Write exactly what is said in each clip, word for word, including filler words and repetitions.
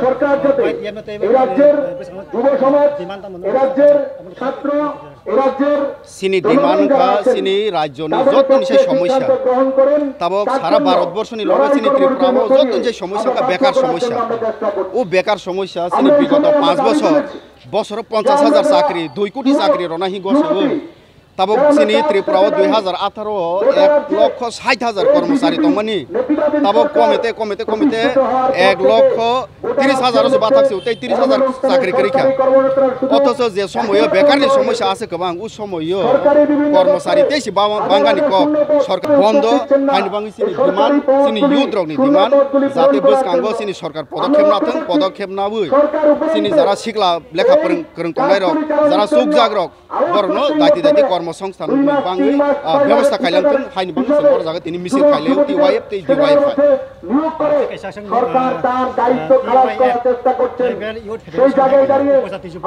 সরকার যাতে এই রাজ্যের যুব সমাজ, এই রাজ্যের ছাত্র, এই রাজ্যের sini demand wngkha sini rajyoni jotoni se somosya. Tabok sara Bharat borshoni loge sini Tripura o jotoni se somosya wngkha bekar somosya. O bekar somosya sini bigoto panch bochor, bosoro ponchash hajar chakri, dui koti chakri rona hi gosogwi. Tabok sini Tripura o dui hajar atharo o ek lokho sait hajar kormochari tongmani. Tabok komete, komete, komete ek lokho tris hajar o se bathak se, tei tris hajar chakri kwrwi kha. Othocho je somoyo bekarni somosya ase kwbang, u somoyo kormochari tei se ba-, bangani kok sorkar bondo haini bagwi sini demand, sini youth rokni demand, jate bwskango sini sorkar podokhep nathwng, podokhep nawi sini jara sikla lekha phrwng, kwrwng tongnai rok, jara chukjak rok, borokno daiti daiti kormo songsthan ni bagwi, ah, bebosta khailangthwng haini bagwi chwng borok jaga tini misil khailai T Y F tei D Y F hai. নিয়োগ করে সরকার তার দায়িত্ব খালাস করার চেষ্টা করছেন। সেই জায়গায় দাঁড়িয়ে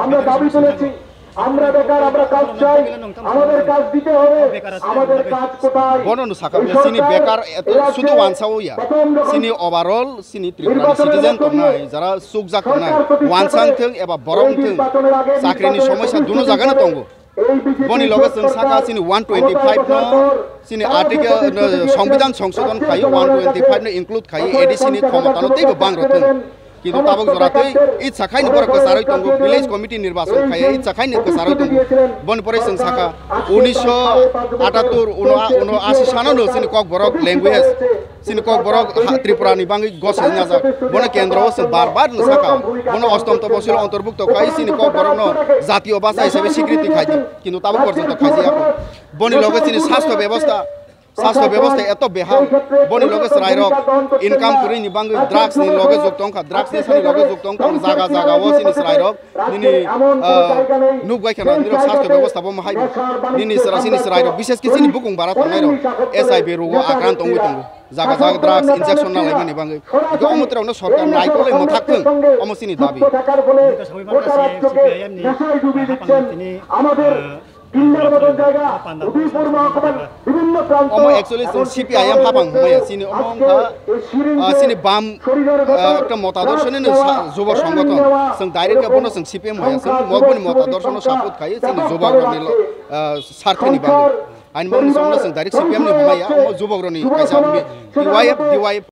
আমরা দাবি তুলেছি, আমরা বেকার, আমরা কাজ চাই, আমাদের কাজ দিতে হবে। আমাদের কাজ কোথায়? Bono no sakha sini bekar eto sudu wansa oya. Sini overall sini Tripura ni citizen tongnai, jara chukjak tongnai, wansa wngthwng eba borok wngthwng, chakri ni somosya duno jaga no tongo. Boni loge chwng sakha sini one twenty five no, sini article no, Songbidan songsodon khaio one twenty five no include khaio A D C ni khomota no teibo bang rwthwng. Kintu tabok jora tei itsa khaini borok kwcharwi tongo, village committee nirbachon khaiya itsa khaini kwcharwi tongo. Boni pore chwng sakha unisho atattur, uno, uno ashi sano no chini Kokborok language, chini Kokborok ha, Tripura ni bagwi gosai najak. Bono kendro o chwng bar bar no sakha, bono ostom toposil ontorbukto khai chini Kokborok no jatiyo basa hisabe sikriti khaidi, kintu tabok porjonto khaijaya. Boni loge chini sastho bebosta, sastho bebosta eto behal, boni loge chwrairok income kwrwini bagwi drugs ni loge jukto wngkha, drugs ni sani loge jukto wngkha, jaga jaga o chini chwrairok nini, ah, nukbai kheno nirok sastho bebosta bo mahai bo. Nini chwrai, chini chwrairok, bishes khe chini bukung bara tongnairok H I V rogo akrant wngwi tongo, jaga jaga drugs injection nalaimani bagwi. Hwnkhe omo twrokno sorkar naikolwi mwthakthwng, omo chini dabi. Tini, ah, তিনটার মতো জায়গা, উদয়পুর মহকুমার বিভিন্ন প্রান্ত, omo actually chwng C P I M hapang hwnmaya, chini omo wngkha, ah, chini bam, ah, ekta motadorshoni no sa-, jubok songothon. Chwng direct khe bono chwng C P M hwnmaya, chwng mo boni motadorshon no support khai chini jubok rokni lo, ah, sarthani bagwi. Ani bagwi chwngno chwng direct C P M ni hwnmaya, omo jubok rokni kaisa mi-, D Y F, D Y F.